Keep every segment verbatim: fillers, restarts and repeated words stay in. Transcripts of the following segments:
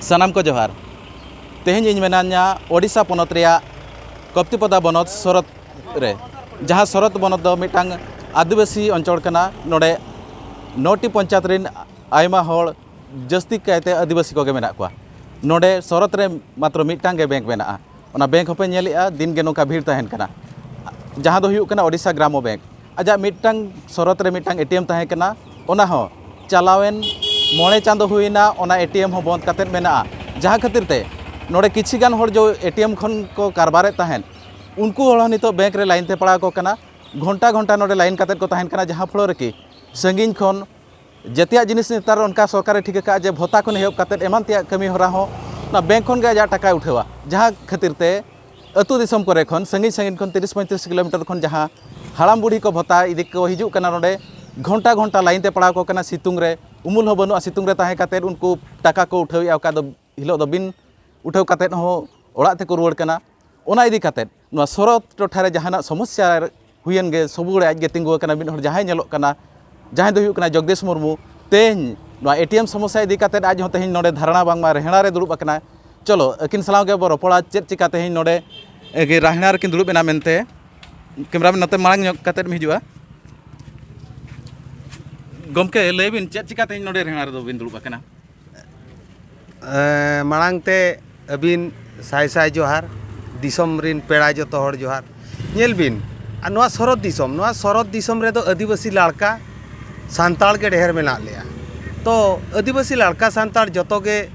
ᱥᱟᱱᱟᱢ ᱠᱚ ᱡᱚᱦᱟᱨ᱾ ᱛᱮᱦᱮᱧ ᱤᱧ ᱢᱮᱱᱟᱧᱟ ᱳᱰᱤᱥᱟ ᱯᱚᱱᱚᱛ ᱨᱮᱭᱟᱜ ᱠᱚᱯᱛᱤᱯᱚᱫᱟ ᱵᱚᱱᱚᱛ ᱥᱚᱨᱚᱛ ᱨᱮ, ᱡᱟᱦᱟᱸ ᱥᱚᱨᱚᱛ ᱵᱚᱱᱚᱛ ᱫᱚ ᱢᱤᱫᱴᱟᱝ ᱟᱹᱫᱤᱵᱟᱹᱥᱤ ᱚᱧᱪᱚᱞ ᱠᱟᱱᱟ᱾ ᱱᱚᱰᱮ ᱱᱚᱴᱤ ᱯᱚᱧᱪᱟᱭᱮᱛ ᱨᱮᱱ ᱟᱭᱢᱟ ᱦᱚᱲ, ᱡᱟᱹᱥᱛᱤ ᱠᱟᱭᱛᱮ ᱟᱹᱫᱤᱵᱟᱹᱥᱤ ᱠᱚᱜᱮ ᱢᱮᱱᱟᱜ ᱠᱚᱣᱟ᱾ ᱱᱚᱰᱮ ᱥᱚᱨᱚᱛ ᱨᱮ ᱢᱟᱛᱨᱚ ᱢᱤᱫᱴᱟᱝ ᱜᱮ ᱵᱮᱝᱠ ᱢᱮᱱᱟᱜᱼᱟ᱾ ᱚᱱᱟ ᱵᱮᱝᱠ ᱦᱚᱸᱯᱮ ᱧᱮᱞᱮᱜᱼᱟ, ᱫᱤᱱ ᱜᱮ ᱱᱚᱝᱠᱟ ᱵᱷᱤᱲ ᱛᱟᱦᱮᱱ ᱠᱟᱱᱟ, ᱡᱟᱦᱟᱸ ᱫᱚ ᱦᱩᱭᱩᱜ ᱠᱟᱱᱟ ᱳᱰᱤᱥᱟ ᱜᱨᱟᱢᱚ ᱵᱮᱝᱠ᱾ ᱟᱡᱟᱜ ᱢᱤᱫᱴᱟᱝ ᱥᱚᱨᱚᱛ ᱨᱮ ᱢᱤᱫᱴᱟᱝ ᱮᱴᱤᱮᱢ ᱛᱟᱦᱮᱸ ᱠᱟᱱᱟ, ᱚᱱᱟ ᱦᱚᱸ ᱪᱟᱞᱟᱣᱮᱱ ᱢᱚᱬᱮ ᱪᱟᱸᱫᱚ ᱦᱩᱭᱱᱟ, ᱚᱱᱟ ᱮᱴᱤᱮᱢ ᱦᱚᱸ ᱵᱚᱱᱫ ᱠᱟᱛᱮᱫ ᱢᱮᱱᱟᱜᱼᱟ᱾ ᱡᱟᱦᱟᱸ ᱠᱷᱟᱹᱛᱤᱨ ᱛᱮ ᱱᱚᱰᱮ ᱠᱤᱪᱷᱤ ᱜᱟᱱ ᱦᱚᱲ ᱡᱚ ᱮᱴᱤᱮᱢ ᱠᱷᱚᱱ ᱠᱚ ᱠᱟᱨᱵᱟᱨᱮᱫ ᱛᱟᱦᱮᱸᱫ, ᱩᱱᱠᱩ ᱦᱚᱲ ᱦᱚᱸ ᱱᱤᱛᱚᱜ ᱵᱮᱝᱠ ᱨᱮ ᱞᱟᱭᱤᱱ ᱛᱮ ᱯᱟᱲᱟᱣ ᱠᱚ ᱠᱟᱱᱟ᱾ ᱜᱷᱚᱱᱴᱟ ᱜᱷᱚᱱᱴᱟ ᱱᱚᱰᱮ ᱞᱟᱭᱤᱱ ᱠᱟᱛᱮᱫ ᱠᱚ ᱛᱟᱦᱮᱱ ᱠᱟᱱᱟ, ᱡᱟᱦᱟᱸ ᱯᱷᱚᱞᱚ ᱨᱮᱠᱤ ᱥᱟᱺᱜᱤᱧ ᱠᱷᱚᱱ ᱡᱮᱛᱮᱭᱟᱜ ᱡᱤᱱᱤᱥ ᱱᱮᱛᱟᱨ ᱚᱱᱠᱟ ᱥᱚᱨᱠᱟᱨᱮ ᱴᱷᱤᱠ ᱟᱠᱟᱫᱼᱟ ᱡᱮ ᱵᱷᱚᱛᱟ ᱠᱷᱚᱱ ᱮᱦᱚᱵ ᱠᱟᱛᱮᱫ ᱮᱢᱟᱱ ᱛᱮᱭᱟᱜ ᱠᱟᱹᱢᱤ ᱦᱚᱨᱟ ᱦᱚᱸ ᱚᱱᱟ ᱵᱮᱝᱠ ᱠᱷᱚᱱ ᱜᱮ ᱟᱡᱟᱜ ᱴᱟᱠᱟᱭ ᱩᱴᱷᱟᱹᱣᱟ᱾ ᱡᱟᱦᱟᱸ ᱠᱷᱟᱹᱛᱤᱨ ᱛᱮ ᱟᱹᱛᱩ ᱫᱤᱥᱚᱢ ᱠᱚᱨᱮ ᱠᱷᱚᱱ, ᱥᱟᱺᱜᱤᱧ ᱥᱟᱺᱜᱤᱧ ᱠᱷᱚᱱ ᱛᱤᱨᱤᱥ ᱯᱚᱸᱭᱛᱨᱤᱥ ᱠᱤᱞᱳᱢᱤᱴᱟᱨ ᱠᱷᱚᱱ ᱡᱟᱦᱟᱸ ᱦᱟᱲᱟᱢ ᱵᱩᱲᱦᱤ ᱠᱚ ᱵᱷᱚᱛᱟ ᱤᱫᱤ ᱠᱚ ᱦᱤᱡᱩᱜ ᱠᱟᱱᱟ, ᱱᱚᱰᱮ ᱜᱷᱚᱱᱴᱟ ᱜᱷᱚᱱᱴᱟ ᱞᱟᱭᱤᱱ ᱛᱮ ᱯᱟᱲᱟᱣ ᱠᱚ ᱠᱟᱱᱟ᱾ ᱥᱤᱛᱩᱝ ᱨᱮ ᱩᱢᱩᱞ ᱦᱚᱸ ᱵᱟᱹᱱᱩᱜᱼᱟ, ᱥᱤᱛᱩᱝ ᱨᱮ ᱛᱟᱦᱮᱸ ᱠᱟᱛᱮᱫ ᱩᱱᱠᱩ ᱴᱟᱠᱟ ᱠᱚ ᱩᱴᱷᱟᱹᱣᱮᱫᱼᱟ, ᱚᱠᱟ ᱫᱚ ᱦᱤᱞᱳᱜ ᱫᱚ ᱵᱤᱱ ᱩᱴᱷᱟᱹᱣ ᱠᱟᱛᱮᱫ ᱦᱚᱸ ᱚᱲᱟᱜ ᱛᱮᱠᱚ ᱨᱩᱣᱟᱹᱲ ᱠᱟᱱᱟ᱾ ᱚᱱᱟ ᱤᱫᱤ ᱠᱟᱛᱮᱫ ᱱᱚᱣᱟ ᱥᱚᱨᱚᱛ ᱴᱚᱴᱷᱟ ᱨᱮ ᱡᱟᱦᱟᱱᱟᱜ ᱥᱚᱢᱚᱥᱥᱟ ᱦᱩᱭᱮᱱ ᱜᱮ, ᱥᱚᱵᱩᱲᱮ ᱟᱡ ᱜᱮ ᱛᱤᱸᱜᱩ ᱟᱠᱟᱱᱟ᱾ ᱢᱤᱫ ᱦᱚᱲ ᱡᱟᱦᱟᱸᱭ ᱧᱮᱞᱚᱜ ᱠᱟᱱᱟ, ᱡᱟᱦᱟᱸᱭ ᱫᱚ ᱦᱩᱭᱩᱜ ᱠᱟᱱᱟ ᱡᱚᱜᱽᱫᱤᱥ ᱢᱩᱨᱢᱩ, ᱛᱮᱦᱮᱧ ᱱᱚᱣᱟ ᱮᱴᱤᱮᱢ ᱥᱚᱢᱚᱥᱥᱟ ᱤᱫᱤ ᱠᱟᱛᱮᱫ ᱟᱡ ᱦᱚᱸ ᱛᱮᱦᱮᱧ ᱱᱚᱰᱮ ᱫᱷᱟᱨᱱᱟ ᱵᱟᱝᱢᱟ ᱨᱮᱦᱲᱟ ᱨᱮ ᱫᱩᱲᱩᱵ ᱟᱠᱟᱱᱟᱭ᱾ ᱪᱚᱞᱚ, ᱟᱹᱠᱤᱱ ᱥᱟᱞᱟᱣ ᱜᱮ ᱵᱚ ᱨᱚᱯᱚᱲᱟ, ᱪᱮᱫ ᱪᱤᱠᱟ ᱛᱮᱦᱮᱧ ᱱᱚᱰᱮ, ᱮ, ᱨᱟᱦᱮᱲᱟ ᱨᱮᱠᱤᱱ ᱫᱩᱲᱩᱵ ᱮᱱᱟ ᱢᱮᱱᱛᱮ᱾ ᱠᱮᱢᱨᱟᱢᱮᱱ, ᱱᱚᱛᱮ ᱢᱟᱲᱟᱝ ᱧᱚᱜ ᱠᱟᱛᱮᱫ ᱮᱢ ᱦᱤᱡᱩᱜᱼᱟ᱾ ᱜᱚᱢᱠᱮ, ᱞᱟᱹᱭ ᱵᱤᱱ, ᱪᱮᱫ ᱪᱤᱠᱟ ᱛᱮᱦᱮᱧ ᱱᱚᱰᱮ ᱨᱮᱦᱲᱟ ᱨᱮᱫᱚ ᱵᱤᱱ ᱫᱩᱲᱩᱵ ᱟᱠᱟᱱᱟ? ᱮᱸ, ᱢᱟᱲᱟᱝ ᱛᱮ ᱟᱹᱵᱤᱱ ᱥᱟᱭ ᱥᱟᱭ ᱡᱚᱦᱟᱨ, ᱫᱤᱥᱚᱢ ᱨᱤᱱ ᱯᱮᱲᱟ ᱡᱚᱛᱚ ᱦᱚᱲ ᱡᱚᱦᱟᱨ᱾ ᱧᱮᱞ ᱵᱤᱱ, ᱟᱨ ᱱᱚᱣᱟ ᱥᱚᱨᱚᱛ ᱫᱤᱥᱚᱢ, ᱱᱚᱣᱟ ᱥᱚᱨᱚᱛ ᱫᱤᱥᱚᱢ ᱨᱮᱫᱚ ᱟᱹᱫᱤᱵᱟᱹᱥᱤ ᱞᱟᱲᱠᱟ, ᱥᱟᱱᱛᱟᱲ ᱜᱮ ᱰᱷᱮᱨ ᱢᱮᱱᱟᱜ ᱞᱮᱭᱟ᱾ ᱛᱚ, ᱟᱹᱫᱤᱵᱟᱹᱥᱤ ᱞᱟᱲᱠᱟ ᱥᱟᱱᱛᱟᱲ ᱡᱚᱛᱚ ᱜᱮ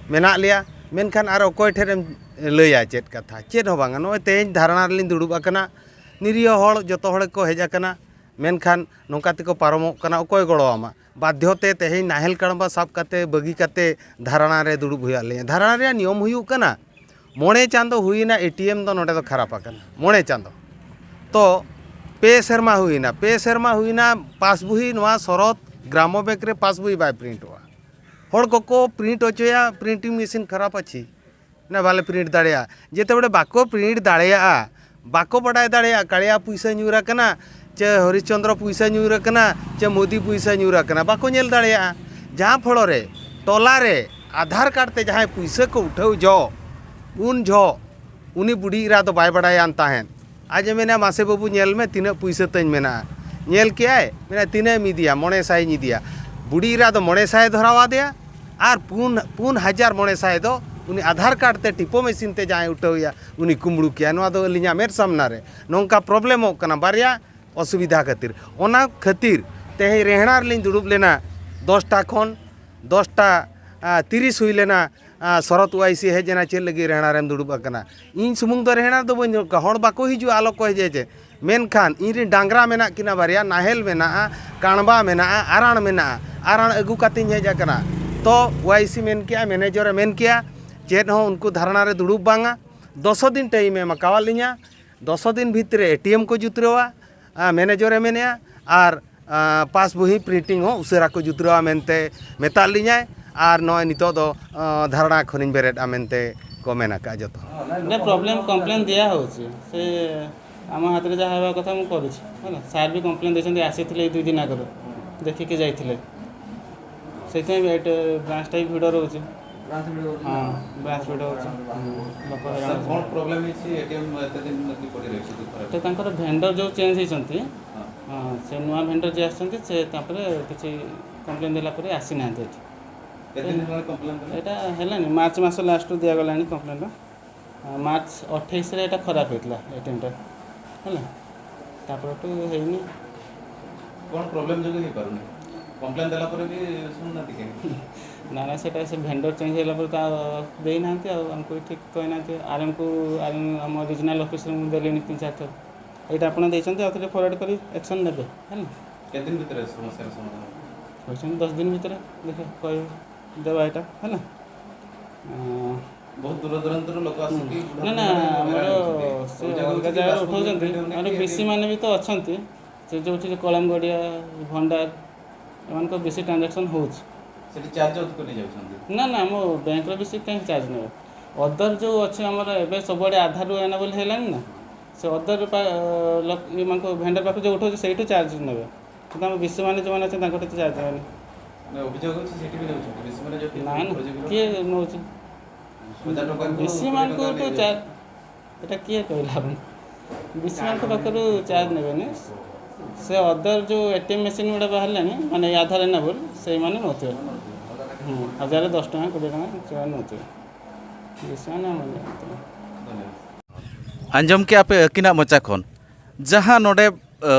ᱢᱮᱱᱟᱜ ᱞᱮᱭᱟ, ᱢᱮᱱᱠᱷᱟᱱ ᱟᱨ ᱚᱠᱚᱭ ᱴᱷᱮᱱ ᱮᱢ ᱞᱟᱹᱭᱟ ᱪᱮᱫ ᱠᱟᱛᱷᱟ? ᱪᱮᱫ ᱦᱚᱸ ᱵᱟᱝᱟ᱾ ᱱᱚᱜᱼᱚᱭ ᱛᱮᱦᱮᱧ ᱫᱷᱟᱨᱱᱟ ᱨᱮᱞᱤᱧ ᱫᱩᱲᱩᱵ ᱟᱠᱟᱱᱟ, ᱱᱤᱨᱤᱦᱚ ᱦᱚᱲ ᱡᱚᱛᱚ ᱦᱚᱲ ᱠᱚ ᱦᱮᱡ ᱟᱠᱟᱱᱟ, ᱢᱮᱱᱠᱷᱟᱱ ᱱᱚᱝᱠᱟ ᱛᱮᱠᱚ ᱯᱟᱨᱚᱢᱚᱜ ᱠᱟᱱᱟ, ᱚᱠᱚᱭ ᱜᱚᱲᱚ ᱟᱢᱟ? ᱵᱟᱫᱽᱫᱷᱚ ᱛᱮ ᱛᱮᱦᱮᱧ ᱱᱟᱦᱮᱞ ᱠᱟᱲᱵᱟ ᱥᱟᱵ ᱠᱟᱛᱮ, ᱵᱟᱹᱜᱤ ᱠᱟᱛᱮ ᱫᱷᱟᱨᱱᱟ ᱨᱮ ᱫᱩᱲᱩᱵ ᱦᱩᱭᱩᱜ ᱞᱤᱧᱟ᱾ ᱫᱷᱟᱨᱱᱟ ᱨᱮᱭᱟᱜ ᱱᱤᱭᱚᱢ ᱦᱩᱭᱩᱜ ᱠᱟᱱᱟ, ᱢᱚᱬᱮ ᱪᱟᱸᱫᱚ ᱦᱩᱭᱮᱱᱟ, ᱮᱴᱤᱮᱢ ᱫᱚ ᱱᱚᱰᱮ ᱫᱚ ᱠᱷᱟᱨᱟᱯ ᱟᱠᱟᱱᱟ, ᱢᱚᱬᱮ ᱪᱟᱸᱫᱚ᱾ ᱛᱚ, ᱯᱮ ᱥᱮᱨᱢᱟ ᱦᱩᱭᱮᱱᱟ, ᱯᱮ ᱥᱮᱨᱢᱟ ᱦᱩᱭᱮᱱᱟ, ᱯᱟᱥᱵᱩᱦᱤ ᱱᱚᱣᱟ ᱥᱚᱨᱚᱛ ᱜᱨᱟᱢᱚ ᱵᱮᱝᱠ ᱨᱮ ᱯᱟᱥᱵᱩᱦᱤ ᱵᱟᱭ ᱯᱨᱤᱱᱴᱚᱜᱼᱟ᱾ ᱦᱚᱲ ᱠᱚᱠᱚ ᱯᱨᱤᱱᱴ ᱦᱚᱪᱚᱭᱟ, ᱯᱨᱤᱱᱴᱤᱝ ᱢᱮᱥᱤᱱ ᱠᱷᱟᱨᱟᱯ ᱟᱪᱷᱤ, ᱚᱱᱟ ᱵᱟᱞᱮ ᱯᱨᱤᱱᱴ ᱫᱟᱲᱮᱭᱟᱜᱼᱟ᱾ ᱡᱮᱛᱮ ᱵᱮᱲᱮ ᱵᱟᱠᱚ ᱯᱨᱤᱱᱴ ᱫᱟᱲᱮᱭᱟᱜᱼᱟ, ᱵᱟᱠᱚ ᱵᱟᱰᱟᱭ ᱫᱟᱲᱮᱭᱟᱜᱼᱟ, ᱠᱟᱲᱤᱭᱟ ᱯᱩᱭᱥᱟᱹ ᱧᱩᱨ ᱟᱠᱟᱱᱟ, ᱪᱮ ᱦᱚᱨᱤᱥ ᱪᱚᱱᱫᱨᱚ ᱯᱩᱭᱥᱟᱹ ᱧᱩᱨ ᱟᱠᱟᱱᱟ, ᱪᱮ ᱢᱳᱫᱤ ᱯᱩᱭᱥᱟᱹ ᱧᱩᱨ ᱟᱠᱟᱱᱟ, ᱵᱟᱠᱚ ᱧᱮᱞ ᱫᱟᱲᱮᱭᱟᱜᱼᱟ᱾ ᱡᱟᱦᱟᱸ ᱯᱷᱚᱲᱚ ᱨᱮ ᱴᱚᱞᱟ ᱨᱮ ᱟᱫᱷᱟᱨ ᱠᱟᱨᱰ ᱛᱮ ᱡᱟᱦᱟᱸᱭ ᱯᱩᱭᱥᱟᱹ ᱠᱚ ᱩᱴᱷᱟᱹᱣ ᱡᱚ, ᱩᱱ ᱡᱚᱦᱚᱜ ᱩᱱᱤ ᱵᱩᱰᱷᱤ ᱮᱨᱟ ᱫᱚ ᱵᱟᱭ ᱵᱟᱲᱟᱭᱟᱱ ᱛᱟᱦᱮᱸᱫ᱾ ᱟᱡ ᱮ ᱢᱮᱱᱟ, "ᱢᱟᱥᱮ ᱵᱟᱹᱵᱩ, ᱧᱮᱞ ᱢᱮ, ᱛᱤᱱᱟᱹᱜ ᱯᱩᱭᱥᱟᱹ ᱛᱟᱹᱧ ᱢᱮᱱᱟᱜᱼᱟ᱾" ᱧᱮᱞ ᱠᱮᱜᱼᱟᱭ, ᱢᱮᱱᱟ, "ᱛᱤᱱᱟᱹᱜ ᱮᱢ ᱤᱫᱤᱭᱟ?" "ᱢᱚᱬᱮ ᱥᱟᱭ ᱤᱧ ᱤᱫᱤᱭᱟ᱾" ᱵᱩᱰᱷᱤ ᱮᱨᱟ ᱫᱚ ᱢᱚᱬᱮ ᱥᱟᱭ ᱫᱷᱚᱨᱟᱣ ᱟᱫᱮᱭᱟ ᱟᱨ ᱯᱩᱱ, ᱯᱩᱱ ᱦᱟᱡᱟᱨ ᱢᱚᱬᱮ ᱥᱟᱭ ᱫᱚ ᱩᱱᱤ ᱟᱫᱷᱟᱨ ᱠᱟᱨᱰ ᱛᱮ ᱴᱤᱯᱳ ᱢᱮᱥᱤᱱ ᱛᱮ ᱡᱟᱦᱟᱸᱭ ᱩᱴᱷᱟᱹᱣᱮᱭᱟ, ᱩᱱᱤ ᱠᱩᱢᱵᱽᱲᱩ ᱠᱮᱭᱟ᱾ ᱱᱚᱣᱟ ᱫᱚ ᱟᱹᱞᱤᱧᱟᱜ ᱢᱮᱫ ᱥᱟᱢᱱᱟ ᱨᱮ ᱱᱚᱝᱠᱟ ᱯᱨᱚᱵᱞᱮᱢᱚᱜ ᱠᱟᱱᱟ, ᱵᱟᱨᱭᱟ ᱚᱥᱩᱵᱤᱫᱷᱟ ᱠᱷᱟᱹᱛᱤᱨ᱾ ᱚᱱᱟ ᱠᱷᱟᱹᱛᱤᱨ ᱛᱮᱦᱮᱧ ᱨᱮᱦᱲᱟ ᱨᱮᱞᱤᱧ ᱫᱩᱲᱩᱵ ᱞᱮᱱᱟ ᱫᱚᱥᱴᱟ ᱠᱷᱚᱱ ᱫᱚᱥᱴᱟ, ᱟ, ᱛᱤᱨᱤᱥ ᱦᱩᱭ ᱞᱮᱱᱟ᱾ ᱟ, ᱥᱚᱨᱚᱛ ᱳᱣᱟᱭᱥᱤ ᱦᱮᱡ ᱮᱱᱟ, "ᱪᱮᱫ ᱞᱟᱹᱜᱤᱫ ᱨᱮᱦᱲᱟ ᱨᱮᱢ ᱫᱩᱲᱩᱵ ᱟᱠᱟᱱᱟ?" ᱤᱧ ᱥᱩᱢᱩᱝ ᱫᱚ ᱨᱮᱦᱲᱟ ᱨᱮᱫᱚ ᱵᱟᱹᱧ ᱫᱩᱲᱩᱵ ᱠᱟᱱᱟ, ᱦᱚᱲ ᱵᱟᱠᱚ ᱦᱤᱡᱩᱜᱼᱟ, ᱟᱞᱚ ᱠᱚ ᱦᱮᱡ ᱦᱚᱪᱚᱭ᱾ ᱢᱮᱱᱠᱷᱟᱱ ᱤᱧ ᱨᱮᱱ ᱰᱟᱝᱨᱟ ᱢᱮᱱᱟᱜ ᱠᱤᱱᱟ ᱵᱟᱨᱭᱟ, ᱱᱟᱦᱮᱞ ᱢᱮᱱᱟᱜᱼᱟ, ᱠᱟᱬᱵᱟ ᱢᱮᱱᱟᱜᱼᱟ, ᱟᱨᱟᱬ ᱢᱮᱱᱟᱜᱼᱟ, ᱟᱨᱟᱬ ᱟᱹᱜᱩ ᱠᱟᱛᱮᱧ ᱦᱮᱡ ᱟᱠᱟᱱᱟ᱾ ᱛᱚ ᱳᱣᱟᱭᱥᱤ ᱢᱮᱱ ᱠᱮᱜᱼᱟ, ᱢᱮᱱᱮᱡᱚᱨᱮ ᱢᱮᱱ ᱠᱮᱜᱼᱟ, ᱪᱮᱫ ᱦᱚᱸ ᱩᱱᱠᱩ ᱫᱷᱟᱨᱱᱟ ᱨᱮ ᱫᱩᱲᱩᱵ ᱵᱟᱝᱟ, ᱫᱚᱥᱚ ᱫᱤᱱ ᱴᱟᱭᱤᱢ ᱮ ᱮᱢ ᱟᱠᱟᱣᱟᱫ ᱞᱤᱧᱟ, ᱫᱚᱥᱚ ᱫᱤᱱ ᱵᱷᱤᱛᱨᱤ ᱨᱮ ᱮ ᱴᱤ ᱮᱢ ᱠᱚ ᱡᱩᱛᱨᱟᱹᱣᱟ, ᱟ, ᱢᱮᱱᱮᱡᱚᱨᱮ ᱢᱮᱱᱮᱜᱼᱟ, ᱟᱨ, ᱟ, ᱯᱟᱥ ᱵᱚᱦᱤ ᱯᱨᱤᱱᱴᱤᱝ ᱦᱚᱸ ᱩᱥᱟᱹᱨᱟ ᱠᱚ ᱡᱩᱛᱨᱟᱹᱣᱟ ᱢᱮᱱᱛᱮ ᱢᱮᱛᱟᱫ ᱞᱤᱧᱟᱭ᱾ ᱟᱨ ᱱᱚᱜᱼᱚᱭ ᱱᱤᱛᱚᱜ ᱫᱚ, ᱟ, ᱫᱷᱟᱨᱱᱟ ᱠᱷᱚᱱᱤᱧ ᱵᱮᱨᱮᱫᱼᱟ ᱢᱮᱱᱛᱮ ᱠᱚ ᱢᱮᱱ ᱟᱠᱟᱫᱼᱟ ᱡᱚᱛᱚ ᱦᱚᱲ᱾ ନା, ପ୍ରୋବ୍ଲେମ୍ କମ୍ପ୍ଲେନ୍ ଦିଆ ହେଉଛି, ସେ ଆମ ହାତରେ ଯାହା ହେବା କଥା ମୁଁ କରିଛି, ହେଲା। ସାର୍ ବି କମ୍ପ୍ଲେନ୍ ଦେଇଛନ୍ତି, ଆସିଥିଲେ ଏଇ ଦୁଇ ଦିନ ଆଗରୁ, ଦେଖିକି ଯାଇଥିଲେ। ସେଥିପାଇଁ ଏଠି ବ୍ରାଞ୍ଚଟା ବି ଭିଡ଼ ରହୁଛି। ବ୍ରାଞ୍ଚ ଭିଡ଼ ହେଉଛି। ହଁ, ବ୍ରାଞ୍ଚ ଭିଡ଼ ହେଉଛି। ଲୋକ ହଇରାଣ ସାର୍, କ'ଣ ହେଉଛନ୍ତି। ପ୍ରୋବ୍ଲେମ୍ ହେଇଛି? ଏ ଟି ଏମ୍ ଏତେ ଦିନ ଏମିତି ପଡ଼ି ରହିଛି, ଦୁଃଖରେ। ତ ତାଙ୍କର ଭେଣ୍ଡର ଯେଉଁ ଚେଞ୍ଜ ହେଇଛନ୍ତି, ହଁ। ହଁ, ସେ ନୂଆ ଭେଣ୍ଡର ଯିଏ ଆସିଛନ୍ତି, ସେ ତାପରେ କିଛି କମ୍ପ୍ଲେନ୍ ଦେଲା ପରେ ଆସିନାହାନ୍ତି ଏଠି। କେତେ ଦିନ ହେଲାଣି କମ୍ପ୍ଲେନ୍ ଦେଲେ? ଏଇଟା ହେଲାଣି, ମାର୍ଚ୍ଚ ମାସ ଲାଷ୍ଟରୁ ଦିଆଗଲାଣି କମ୍ପ୍ଲେନ୍ଟା। ଆ, ମାର୍ଚ୍ଚ ଅଠେଇଶରେ ଏଇଟା ଖରାପ ହେଇଥିଲା, ଏ ଟି ଏମ୍ଟା, ହେଲା। ତାପରଠୁ ହେଇନି। କ'ଣ ପ୍ରୋବ୍ଲେମ୍ ଯୋଗୁଁ ହେଇପାରୁନି? କମ୍ପ୍ଲେନ୍ ଦେଲା ପରେ ବି ଶୁଣୁନାହାନ୍ତି କେହି? ନା, ନା, ସେଟା ସେ ଭେଣ୍ଡର ଚେଞ୍ଜ ହେଲା ପରେ ତ ଆଉ ଦେଇନାହାନ୍ତି, ଆଉ ଆମକୁ ବି ଠିକ୍ କହିନାହାନ୍ତି। ଆର୍ ଏମ୍କୁ, ଆର୍ ଏମ୍, ଆମ ରିଜନାଲ୍ ଅଫିସରେ ମୁଁ ଦେଲିଣି ତିନି ଚାରି ଥର। ଏଇଟା ଆପଣ ଦେଇଛନ୍ତି, ଆଉ ଥରେ ଫରୱାର୍ଡ଼ କରି ଆକ୍ସନ୍ ନେବେ, ହେଲା। କେତେ ଦିନ ଭିତରେ ସମସ୍ୟାର ସମାଧାନ ହେବ? କହିଛନ୍ତି ଦଶ ଦିନ ଭିତରେ, ଦେଖିବା, କହିବେ, ଦେବା ଏଇଟା, ହେଲା। ଆ, ବହୁତ ଦୂର ଦୂରାନ୍ତରୁ ଲୋକ ଆସିକି ନା, ନା, ବୁଢ଼ା ବୁଢ଼ୀ ହଇରାଣ ଆମର ହେଉଛନ୍ତି। ସେ କୋଉ ଜାଗାକୁ ଅଲଗା ଯିବେ, ଜାଗାରୁ ପାସପୋର୍ଟ ଉଠଉଛନ୍ତି। ମିଳିବନି ଆମର କି ବି ସି ଏଠି ମାନେ ବି ତ ଅଛନ୍ତି, ସେ ଯେଉଁଠି କଳମଗଡ଼ିଆ, ଭଣ୍ଡାର, ଏମାନଙ୍କ ବି ସି ଟ୍ରାଞ୍ଜାକ୍ସନ୍ ହେଉଛି। ସେଠି ଚାର୍ଜ ଅଧିକ ନେଇଯାଉଛନ୍ତି? ନା, ନା, ଆମ ବ୍ୟାଙ୍କର ବି ସି କାହିଁ ଚାର୍ଜ ନେବେ? ଅଦର ଯେଉଁ ଅଛି ଆମର, ଏବେ ସବୁଆଡ଼େ ଆଧାରରୁ ଏନାବଲ୍ ହେଲାଣି ନା, ସେ ଅଦର ପା-, ଲୋକ, ଏମାନଙ୍କ ଭେଣ୍ଡର ପାଖରୁ ଯେଉଁ ଉଠଉଛି, ସେଇଠୁ ଚାର୍ଜ ନେବେ। କିନ୍ତୁ ଆମ ବି ସି ମାନେ ଯେଉଁମାନେ ଅଛନ୍ତି, ତାଙ୍କଠୁ ଏତେ ଚାର୍ଜ ନେବେନି। ଅଭିଯୋଗ ହେଉଛି, ସେଠି ବି ନେଉଛନ୍ତି ବେଶୀ, ମାନେ ଯଦି ନାଇଁ, ନା, ଅଭିଯୋଗ କିଏ ନେଉଛି? ହଜାର ଟଙ୍କା ବେଶୀ ମାନଙ୍କୁ ତ ଚାର୍ଜ, ଏଟା କିଏ କହିଲା ଆପଣଙ୍କୁ? ବେଶୀ ମାନଙ୍କ ପାଖରୁ ଚାର୍ଜ ନେବେନି। ସେ ଅଦର ଯେଉଁ ଏଟିଏମ୍ ମେସିନ୍ ଗୁଡ଼ା ବାହାରିଲାଣି, ମାନେ ଆଧାର ଏନାବୁଲ୍, ସେଇମାନେ ନେଉଥିବେ। ହୁଁ, ହଜାରେ ଦଶ ଟଙ୍କା, କୋଡ଼ିଏ ଟଙ୍କା ସେମାନେ ନେଉଥିବେ। ବେଶୀ ମାନେ ଆମର ନେଉଥିବେ। ᱟᱸᱡᱚᱢ ᱠᱮᱜᱼᱟ ᱯᱮ ᱟᱹᱠᱤᱱᱟᱜ ᱢᱚᱪᱟ ᱠᱷᱚᱱ, ᱡᱟᱦᱟᱸ ᱱᱚᱰᱮ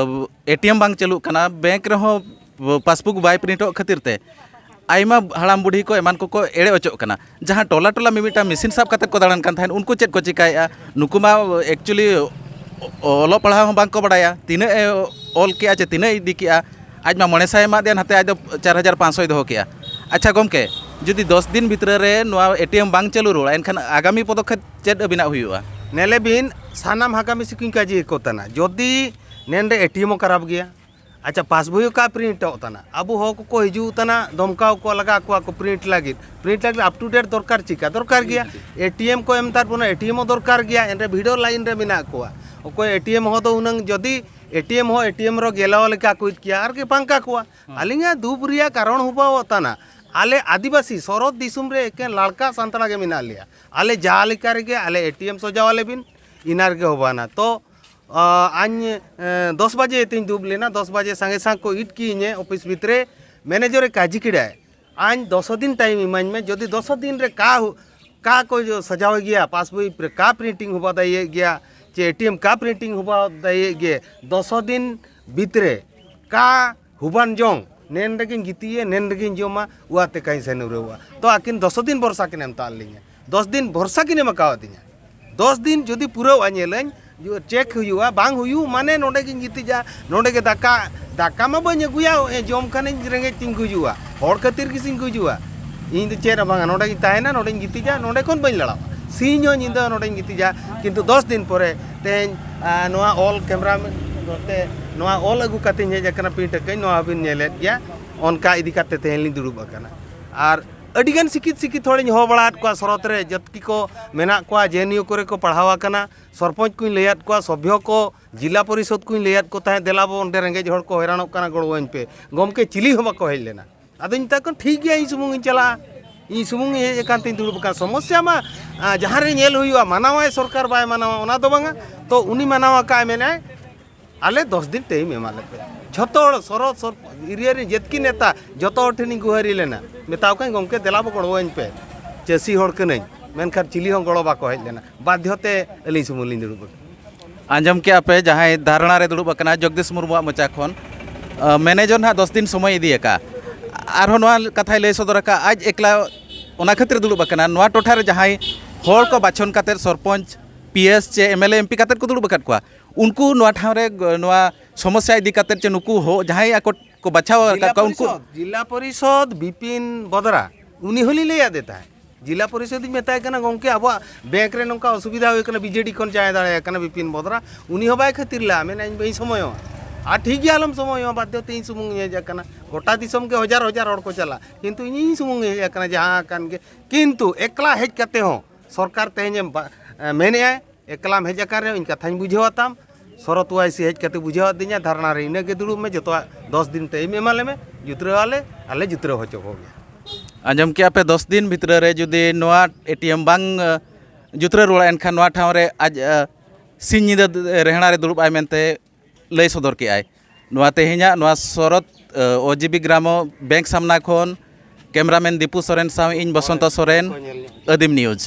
ᱮᱴᱤᱮᱢ ᱵᱟᱝ ᱪᱟᱹᱞᱩᱜ ᱠᱟᱱᱟ, ᱵᱮᱝᱠ ᱨᱮᱦᱚᱸ ᱯᱟᱥᱵᱩᱠ ᱵᱟᱭ ᱯᱨᱤᱱᱴᱚᱜ ᱠᱷᱟᱹᱛᱤᱨ ᱛᱮ ᱟᱭᱢᱟ ᱦᱟᱲᱟᱢ ᱵᱩᱰᱷᱤ ᱠᱚ ᱮᱢᱟᱱ ᱠᱚᱠᱚ ᱮᱲᱮ ᱚᱪᱚᱜ ᱠᱟᱱᱟ᱾ ᱡᱟᱦᱟᱸ ᱴᱚᱞᱟ ᱴᱚᱞᱟ ᱢᱤᱢᱤᱫᱴᱟᱝ ᱢᱮᱥᱤᱱ ᱥᱟᱵ ᱠᱟᱛᱮ ᱠᱚ ᱫᱟᱬᱟᱱ ᱠᱟᱱ ᱛᱟᱦᱮᱸᱫ, ᱩᱱᱠᱩ ᱪᱮᱫ ᱠᱚ ᱪᱤᱠᱟᱹᱭᱮᱫᱼᱟ? ᱱᱩᱠᱩ ᱢᱟ ᱮᱠᱪᱩᱭᱮᱞᱤ ᱚᱞᱚᱜ ᱯᱟᱲᱦᱟᱣ ᱦᱚᱸ ᱵᱟᱝ ᱠᱚ ᱵᱟᱲᱟᱭᱟ, ᱛᱤᱱᱟᱹᱜ ᱮ ᱚᱞ ᱠᱮᱜᱼᱟ ᱪᱮ ᱛᱤᱱᱟᱹᱜ ᱮ ᱤᱫᱤ ᱠᱮᱜᱼᱟ᱾ ᱟᱡ ᱢᱟ ᱢᱚᱬᱮ ᱥᱟᱭ ᱮᱢᱟᱫᱮᱭᱟ, ᱱᱟᱛᱮ ᱟᱡ ᱫᱚ ᱪᱟᱨ ᱦᱟᱡᱟᱨ ᱯᱟᱸᱪᱥᱚᱭ ᱫᱚᱦᱚ ᱠᱮᱜᱼᱟ᱾ ᱟᱪᱪᱷᱟ ᱜᱚᱢᱠᱮ, ᱡᱩᱫᱤ ᱫᱚᱥ ᱫᱤᱱ ᱵᱷᱤᱛᱨᱤ ᱨᱮ ᱱᱚᱣᱟ ᱮᱴᱤᱮᱢ ᱵᱟᱝ ᱪᱟᱹᱞᱩ ᱨᱩᱣᱟᱹᱲᱟ, ᱮᱱᱠᱷᱟᱱ ᱟᱜᱟᱢᱤ ᱯᱚᱫᱚᱠᱷᱮᱯ ᱪᱮᱫ ᱟᱹᱵᱤᱱᱟᱜ ᱦᱩᱭᱩᱜᱼᱟ? ᱧᱮᱞᱮ ᱵᱤᱱ, ᱥᱟᱱᱟᱢ ᱦᱟᱠᱟᱢᱤ ᱥᱤᱠᱤᱧ ᱠᱟᱡᱮ ᱠᱚ ᱛᱟᱱᱟ, ᱡᱩᱫᱤ ᱱᱮᱱᱰᱮ ᱮᱴᱤᱮᱢ ᱦᱚᱸ ᱠᱷᱟᱨᱟᱯ ᱜᱮᱭᱟ, ᱟᱪᱪᱷᱟ, ᱯᱟᱥᱵᱳᱭ ᱚᱠᱟ ᱯᱨᱤᱱᱴᱚᱜ ᱛᱟᱱᱟ? ᱟᱵᱚ ᱦᱚᱲ ᱠᱚᱠᱚ ᱦᱤᱡᱩᱜ ᱛᱟᱱᱟ, ᱫᱷᱚᱢᱠᱟᱣ ᱠᱚ ᱞᱟᱜᱟ ᱠᱚᱣᱟ ᱠᱚ ᱯᱨᱤᱱᱴ ᱞᱟᱹᱜᱤᱫ᱾ ᱯᱨᱤᱱᱴ ᱞᱟᱹᱜᱤᱫ ᱟᱯ ᱴᱩ ᱰᱮᱴ ᱫᱚᱨᱠᱟᱨ᱾ ᱪᱤᱠᱟ ᱫᱚᱨᱠᱟᱨ ᱜᱮᱭᱟ? ᱮᱴᱤᱮᱢ ᱠᱚ ᱮᱢ ᱛᱟᱨ ᱵᱚᱱᱟ, ᱮᱴᱤᱮᱢ ᱦᱚᱸ ᱫᱚᱨᱠᱟᱨ ᱜᱮᱭᱟ᱾ ᱮᱱᱨᱮ ᱵᱷᱤᱲᱚ ᱞᱟᱭᱤᱱ ᱨᱮ ᱢᱮᱱᱟᱜ ᱠᱚᱣᱟ᱾ ᱚᱠᱚᱭ ᱮᱴᱤᱮᱢ ᱦᱚᱸ ᱫᱚ ᱦᱩᱱᱟᱹᱝ ᱡᱩᱫᱤ ᱮᱴᱤᱮᱢ ᱦᱚᱸ ᱮᱴᱤᱮᱢ ᱨᱮ ᱜᱮᱞᱟᱣ ᱞᱮᱠᱟ ᱠᱚ ᱤᱫ ᱠᱮᱭᱟ ᱟᱨ ᱜᱮ ᱯᱟᱝᱠᱟ ᱠᱚᱣᱟ᱾ ᱟᱹᱞᱤᱧᱟᱜ ᱫᱩᱵ ᱨᱮᱭᱟᱜ ᱠᱟᱨᱚᱱ ᱦᱚᱸ ᱵᱟᱝ ᱛᱟᱱᱟ᱾ ᱟᱞᱮ ᱟᱹᱫᱤᱵᱟᱹᱥᱤ ᱥᱚᱨᱚᱛ ᱫᱤᱥᱚᱢ ᱨᱮ ᱮᱠᱮᱱ ᱞᱟᱲᱠᱟ ᱥᱟᱱᱛᱟᱲ ᱜᱮ ᱢᱮᱱᱟᱜ ᱞᱮᱭᱟ᱾ ᱟᱞᱮ ᱡᱟᱦᱟᱸ ᱞᱮᱠᱟ ᱨᱮᱜᱮ ᱟᱞᱮ ᱮᱴᱤᱮᱢ ᱥᱚᱡᱟᱣ ᱟᱞᱮ ᱵᱤᱱ, ᱤᱱᱟᱹ ᱨᱮᱜᱮ ᱦᱚᱵᱟᱱᱟ᱾ ᱛᱚ ᱟᱧ ᱫᱚᱥ ᱵᱟᱡᱮ ᱛᱤᱧ ᱫᱩᱵ ᱞᱮᱱᱟ᱾ ᱫᱚᱥ ᱵᱟᱡᱮ ᱥᱟᱸᱜᱮ ᱥᱟᱝ ᱠᱚ ᱤᱫ ᱠᱤᱧᱮ ᱚᱯᱷᱤᱥ ᱵᱷᱤᱛᱨᱮ᱾ ᱢᱮᱱᱮᱡᱚᱨᱮ ᱠᱟᱡᱤ ᱠᱮᱫᱟᱭ, ᱟᱧ ᱫᱚᱥᱚ ᱫᱤᱱ ᱴᱟᱭᱤᱢ ᱤᱢᱟᱹᱧ ᱢᱮ᱾ ᱡᱩᱫᱤ ᱫᱚᱥᱚ ᱫᱤᱱ ᱨᱮ ᱠᱟ ᱠᱟ ᱠᱚ ᱥᱟᱡᱟᱣ ᱜᱮᱭᱟ, ᱯᱟᱥᱵᱳᱭ ᱨᱮ ᱠᱟ ᱯᱨᱤᱱᱴᱤᱝ ᱦᱚᱵᱟ ᱫᱟᱲᱮᱭᱟᱜ ᱜᱮᱭᱟ, ᱪᱮ ᱮᱴᱤᱮᱢ ᱠᱟ ᱯᱨᱤᱱᱴᱤᱝ ᱦᱚᱵᱟ ᱫᱟᱲᱮᱭᱟᱜ ᱜᱮ, ᱫᱚᱥᱚ ᱫᱤᱱ ᱵᱷᱤᱛᱨᱮ ᱠᱟ ᱦᱩᱵᱟᱱ ᱡᱚᱝ, ᱱᱮᱱ ᱨᱮᱜᱮᱧ ᱜᱤᱛᱤᱡᱼᱟ, ᱱᱮᱱ ᱨᱮᱜᱮᱧ ᱡᱚᱢᱟ, ᱩᱣᱟᱛᱮ ᱠᱟᱹᱧ ᱥᱮᱱ ᱨᱩᱣᱟᱹᱲᱚᱜᱼᱟ᱾ ᱛᱚ ᱟᱹᱠᱤᱱ ᱫᱚᱥᱚ ᱫᱤᱱ ᱵᱷᱚᱨᱥᱟ ᱠᱤᱱ ᱮᱢ ᱛᱟᱫ ᱞᱤᱧᱟ᱾ ᱫᱚᱥ ᱫᱤᱱ ᱵᱷᱚᱨᱥᱟ ᱠᱤᱱ ᱮᱢ ᱟᱠᱟᱣᱟᱫᱤᱧᱟ᱾ ᱫᱚᱥ ᱫᱤᱱ ᱡᱩᱫᱤ ᱯᱩᱨᱟᱹᱣ ᱧᱮᱞᱟᱹᱧ, ᱪᱮᱠ ᱦᱩᱭᱩᱜᱼᱟ, ᱵᱟᱝ ᱦᱩᱭᱩᱜ ᱢᱟᱱᱮ ᱱᱚᱰᱮ ᱜᱤᱧ ᱜᱤᱛᱤᱡᱟ, ᱱᱚᱰᱮ ᱜᱮ ᱫᱟᱠᱟ, ᱫᱟᱠᱟ ᱢᱟ ᱵᱟᱹᱧ ᱟᱹᱜᱩᱭᱟ, ᱡᱚᱢ ᱠᱷᱟᱱᱤᱧ ᱨᱮᱸᱜᱮᱡ ᱛᱤᱧ ᱜᱩᱡᱩᱜᱼᱟ, ᱦᱚᱲ ᱠᱷᱟᱹᱛᱤᱨ ᱜᱮᱥᱮᱧ ᱜᱩᱡᱩᱜᱼᱟ᱾ ᱤᱧ ᱫᱚ ᱪᱮᱫ ᱦᱚᱸ ᱵᱟᱝᱟ, ᱱᱚᱰᱮ ᱜᱤᱧ ᱛᱟᱦᱮᱱᱟ, ᱱᱚᱰᱮᱧ ᱜᱤᱛᱤᱡᱟ, ᱱᱚᱰᱮ ᱠᱷᱚᱱ ᱵᱟᱹᱧ ᱞᱟᱲᱟᱣᱟ᱾ ᱥᱤᱧ ᱦᱚᱸ ᱧᱤᱫᱟᱹ ᱦᱚᱸ ᱱᱚᱰᱮᱧ ᱜᱤᱛᱤᱡᱟ᱾ ᱠᱤᱱᱛᱩ ᱫᱚᱥ ᱫᱤᱱ ᱯᱚᱨᱮ ᱛᱮᱦᱮᱧ, ᱟ, ᱱᱚᱣᱟ ᱚᱞ ᱠᱮᱢᱨᱟ ᱛᱮ ᱱᱚᱣᱟ ᱚᱞ ᱟᱹᱜᱩ ᱠᱟᱛᱮᱧ ᱦᱮᱡ ᱟᱠᱟᱱᱟ, ᱯᱨᱤᱱᱴ ᱟᱠᱟᱫᱟᱹᱧ, ᱱᱚᱣᱟ ᱦᱚᱸᱵᱤᱱ ᱧᱮᱞᱮᱫ ᱜᱮᱭᱟ᱾ ᱚᱱᱠᱟ ᱤᱫᱤ ᱠᱟᱛᱮ ᱛᱮᱦᱮᱧ ᱞᱤᱧ ᱫᱩᱲᱩᱵ ᱟᱠᱟᱱᱟ᱾ ᱟᱨ ᱟᱹᱰᱤᱜᱟᱱ ᱥᱤᱠᱷᱤᱛ ᱥᱤᱠᱷᱤᱛ ᱦᱚᱲᱤᱧ ᱦᱚᱦᱚ ᱵᱟᱲᱟᱣᱟᱫ ᱠᱚᱣᱟ ᱥᱚᱨᱚᱛ ᱨᱮ, ᱡᱟᱹᱛᱠᱤ ᱠᱚ ᱢᱮᱱᱟᱜ ᱠᱚᱣᱟ, ᱡᱮ ᱮᱱ ᱭᱩ ᱠᱚᱨᱮ ᱠᱚ ᱯᱟᱲᱦᱟᱣ ᱟᱠᱟᱱᱟ, ᱥᱚᱨᱯᱚᱧᱪ ᱠᱚᱧ ᱞᱟᱹᱭᱟᱫ ᱠᱚᱣᱟ, ᱥᱚᱵᱷᱭᱚ ᱠᱚ, ᱡᱤᱞᱟ ᱯᱚᱨᱤᱥᱚᱫᱽ ᱠᱚᱧ ᱞᱟᱹᱭᱟᱫ ᱠᱚ ᱛᱟᱦᱮᱸᱫ, ᱫᱮᱞᱟ ᱵᱚ ᱚᱸᱰᱮ ᱨᱮᱸᱜᱮᱡ ᱦᱚᱲ ᱠᱚ ᱦᱚᱭᱨᱟᱱᱚᱜ ᱠᱟᱱᱟ, ᱜᱚᱲᱚᱣᱟᱹᱧ ᱯᱮ᱾ ᱜᱚᱢᱠᱮ, ᱪᱤᱞᱤ ᱦᱚᱸ ᱵᱟᱠᱚ ᱦᱮᱡ ᱞᱮᱱᱟ᱾ ᱟᱫᱚᱧ ᱢᱮᱛᱟ ᱠᱚᱣᱟ, "ᱴᱷᱤᱠ ᱜᱮᱭᱟ, ᱤᱧ ᱥᱩᱢᱩᱝ ᱤᱧ ᱪᱟᱞᱟᱜᱼᱟ, ᱤᱧ ᱥᱩᱢᱩᱝ ᱤᱧ ᱦᱮᱡ ᱟᱠᱟᱱ ᱛᱤᱧ ᱫᱩᱲᱩᱵ ᱟᱠᱟᱱ, ᱥᱚᱢᱚᱥᱥᱟ ᱢᱟ ᱟᱸ, ᱡᱟᱦᱟᱸ ᱨᱮ ᱧᱮᱞ ᱦᱩᱭᱩᱜᱼᱟ, ᱢᱟᱱᱟᱣᱟᱭ ᱥᱚᱨᱠᱟᱨ ᱵᱟᱭ ᱢᱟᱱᱟᱣᱟ, ᱚᱱᱟ ᱫᱚ ᱵᱟᱝᱟ, ᱛᱚ ᱩᱱᱤ ᱢᱟᱱᱟᱣ ᱟᱠᱟᱫ ᱢᱮᱱᱟᱭ, ᱟᱞᱮ ᱫᱚᱥ ᱫᱤᱱ ᱴᱟᱭᱤᱢ ᱮᱢᱟ ᱞᱮᱯᱮ᱾" ᱡᱷᱚᱛᱚ ᱦᱚᱲ ᱥᱚᱨᱚᱛ ᱥᱚᱨ ᱮᱨᱤᱭᱟ ᱨᱮ ᱡᱮᱛᱠᱤ ᱱᱮᱛᱟ, ᱡᱷᱚᱛᱚ ᱦᱚᱲ ᱴᱷᱮᱱᱤᱧ ᱜᱩᱦᱟᱹᱨᱤ ᱞᱮᱱᱟ, ᱢᱮᱛᱟᱣ ᱠᱟᱹᱧ, "ᱜᱚᱢᱠᱮ, ᱫᱮᱞᱟ ᱵᱚ ᱜᱚᱲᱚᱣᱟᱹᱧ ᱯᱮ, ᱪᱟᱹᱥᱤ ᱦᱚᱲ ᱠᱟᱹᱱᱟᱹᱧ, ᱢᱮᱱᱠᱷᱟᱱ ᱪᱤᱞᱤ ᱦᱚᱸ ᱜᱚᱲᱚ ᱵᱟᱠᱚ ᱦᱮᱡ ᱞᱮᱱᱟ, ᱵᱟᱫᱽᱫᱷᱚ ᱛᱮ ᱟᱹᱞᱤᱧ ᱥᱩᱢᱩᱝ ᱞᱤᱧ ᱫᱩᱲᱩᱵ ᱟᱠᱟᱱᱟ᱾" ᱟᱸᱡᱚᱢ ᱠᱮᱜᱼᱟ ᱯᱮ, ᱡᱟᱦᱟᱸᱭ ᱫᱷᱟᱨᱱᱟ ᱨᱮ ᱫᱩᱲᱩᱵ ᱟᱠᱟᱱᱟ ᱡᱚᱜᱽᱫᱤᱥ ᱢᱩᱨᱢᱩᱣᱟᱜ ᱢᱚᱪᱟ ᱠᱷᱚᱱ, ᱟᱸ, ᱢᱮᱱᱮᱡᱚᱨ ᱱᱟᱦᱟᱜ ᱫᱚᱥ ᱫᱤᱱ ᱥᱚᱢᱚᱭ ᱤᱫᱤ ᱟᱠᱟᱫᱼᱟ᱾ ᱟᱨᱦᱚᱸ ᱱᱚᱣᱟ ᱠᱟᱛᱷᱟᱭ ᱞᱟᱹᱭ ᱥᱚᱫᱚᱨ ᱟᱠᱟᱫᱼᱟ, ᱟᱡ ᱮᱠᱞᱟ ᱚᱱᱟ ᱠᱷᱟᱹᱛᱤᱨ ᱫᱩᱲᱩᱵ ᱟᱠᱟᱱᱟ, ᱱᱚᱣᱟ ᱴᱚᱴᱷᱟ ᱨᱮ ᱡᱟᱦᱟᱸᱭ ᱦᱚᱲ ᱠᱚ ᱵᱟᱪᱷᱚᱱ ᱠᱟᱛᱮᱫ, ᱥᱚᱨᱯᱚᱧᱪ, ᱯᱤ ᱮᱥ ᱪᱮ M L A, M P ᱠᱟᱛᱮᱫ ᱠᱚ ᱫᱩᱲᱩᱵ ᱟᱠᱟᱫ ᱠᱚᱣᱟ, ᱩᱱᱠᱩ ᱱᱚᱣᱟ ᱴᱷᱟᱶ ᱨᱮ, ᱱᱚᱣᱟ ᱥᱚᱢᱚᱥᱥᱟ ᱤᱫᱤ ᱠᱟᱛᱮᱫ ᱪᱮ ᱱᱩᱠᱩ ᱦᱚ-, ᱡᱟᱦᱟᱸᱭ ᱟᱠᱚ ᱠᱚ ᱵᱟᱪᱷᱟᱣ ᱟᱠᱟᱫ ᱠᱚᱣᱟ, ᱩᱱᱠᱩ ᱯᱚᱨᱤᱥᱚᱫ, ᱡᱤᱞᱟ ᱯᱚᱨᱤᱥᱚᱫ ᱵᱤᱯᱤᱱ ᱵᱚᱫᱽᱨᱟ, ᱩᱱᱤ ᱦᱚᱸᱞᱤᱧ ᱞᱟᱹᱭ ᱟᱫᱮ ᱛᱟᱦᱮᱸᱫ᱾ ᱡᱤᱞᱟ ᱯᱚᱨᱤᱥᱚᱫ ᱤᱧ ᱢᱮᱛᱟᱭ ᱠᱟᱱᱟ, "ᱜᱚᱢᱠᱮ, ᱟᱵᱚᱣᱟᱜ ᱵᱮᱝᱠ ᱨᱮ ᱱᱚᱝᱠᱟ ᱚᱥᱩᱵᱤᱫᱷᱟ ᱦᱩᱭ ᱠᱟᱱᱟ, ᱵᱤ ᱡᱮ ᱰᱤ ᱠᱷᱚᱱ ᱡᱟᱦᱟᱸᱭ ᱫᱟᱲᱮᱭᱟᱜ ᱠᱟᱱᱟ, ᱵᱤᱯᱤᱱ ᱵᱚᱫᱽᱨᱟ", ᱩᱱᱤ ᱦᱚᱸ ᱵᱟᱭ ᱠᱷᱟᱹᱛᱤᱨ ᱞᱮᱫᱼᱟ, ᱢᱮᱱᱟ, "ᱤᱧ ᱵᱟᱹᱧ ᱥᱚᱢᱚᱭᱚᱜᱼᱟ᱾" ᱟᱨ ᱴᱷᱤᱠ ᱜᱮᱭᱟ, ᱟᱞᱚᱢ ᱥᱚᱢᱚᱭᱚᱜᱼᱟ, ᱵᱟᱫᱽ ᱫᱷᱚᱛᱮ ᱤᱧ ᱥᱩᱢᱩᱝ ᱤᱧ ᱦᱮᱡ ᱟᱠᱟᱱᱟ᱾ ᱜᱚᱴᱟ ᱫᱤᱥᱚᱢ ᱜᱮ ᱦᱟᱡᱟᱨ ᱦᱟᱡᱟᱨ ᱦᱚᱲ ᱠᱚ ᱪᱟᱞᱟᱜᱼᱟ, ᱠᱤᱱᱛᱩ ᱤᱧᱤᱧ ᱥᱩᱢᱩᱝ ᱤᱧ ᱦᱮᱡ ᱟᱠᱟᱱᱟ ᱡᱟᱦᱟᱸ ᱠᱟᱱ ᱜᱮ᱾ ᱠᱤᱱᱛᱩ ᱮᱠᱞᱟ ᱦᱮᱡ ᱠᱟᱛᱮ ᱦᱚᱸ ᱥᱚᱨᱠᱟᱨ ᱛᱮᱦᱮᱧ ᱮ ᱵᱟ-, ᱢᱮᱱᱮᱫᱼᱟᱭ, ᱮᱠᱞᱟᱢ ᱦᱮᱡ ᱟᱠᱟᱱ ᱨᱮᱦᱚᱸ ᱤᱧ ᱠᱟᱛᱷᱟᱧ ᱵᱩᱡᱷᱟᱹᱣᱟ ᱛᱟᱢ, ᱥᱚᱨᱚᱛ ᱣᱟᱭ ᱥᱤ ᱦᱮᱡ ᱠᱟᱛᱮ ᱵᱩᱡᱷᱟᱹᱣ ᱟᱹᱫᱤᱧᱟ, ᱫᱷᱟᱨᱱᱟ ᱨᱮ ᱤᱱᱟᱹᱜ ᱜᱮ ᱫᱩᱲᱩᱵ ᱢᱮ, ᱡᱚᱛᱚᱣᱟᱜ ᱫᱚᱥ ᱫᱤᱱ ᱴᱟᱭᱤᱢ ᱮᱢᱟ ᱞᱮᱢᱮ, ᱡᱩᱛᱨᱟᱹᱣ ᱟᱞᱮ, ᱟᱞᱮ ᱡᱩᱛᱨᱟᱹᱣ ᱦᱚᱪᱚ ᱠᱚᱜᱮᱭᱟ᱾ ᱟᱸᱡᱚᱢ ᱠᱮᱜᱼᱟ ᱯᱮ, ᱫᱚᱥ ᱫᱤᱱ ᱵᱷᱤᱛᱨᱤ ᱨᱮ ᱡᱩᱫᱤ ᱱᱚᱣᱟ ᱮ ᱴᱤ ᱮᱢ ᱵᱟᱝ, ᱮ, ᱡᱩᱛᱨᱟᱹᱣ ᱨᱩᱣᱟᱹᱲᱟ, ᱮᱱᱠᱷᱟᱱ ᱱᱚᱣᱟ ᱴᱷᱟᱶ ᱨᱮ ᱟᱡ, ᱮ, ᱥᱤᱧ ᱧᱤᱫᱟᱹ ᱨᱮᱦᱲᱟ ᱨᱮ ᱫᱩᱲᱩᱵ ᱟᱭ ᱢᱮᱱᱛᱮ ᱞᱟᱹᱭ ᱥᱚᱫᱚᱨ ᱠᱮᱜᱼᱟᱭ᱾ ᱱᱚᱣᱟ ᱛᱮᱦᱮᱧᱟᱜ ᱱᱚᱣᱟ ᱥᱚᱨᱚᱛ, ᱮ, ᱳ ᱡᱤ ᱵᱤ ᱜᱨᱟᱢᱚ ᱵᱮᱝᱠ ᱥᱟᱢᱱᱟ ᱠᱷᱚᱱ ᱠᱮᱢᱨᱟᱢᱮᱱ ᱫᱤᱯᱩ ᱥᱚᱨᱮᱱ ᱥᱟᱶ ᱤᱧ ᱵᱚᱥᱚᱱᱛᱚ ᱥᱚᱨᱮᱱ, ᱟᱹᱫᱤᱢ ᱱᱤᱭᱩᱡᱽ᱾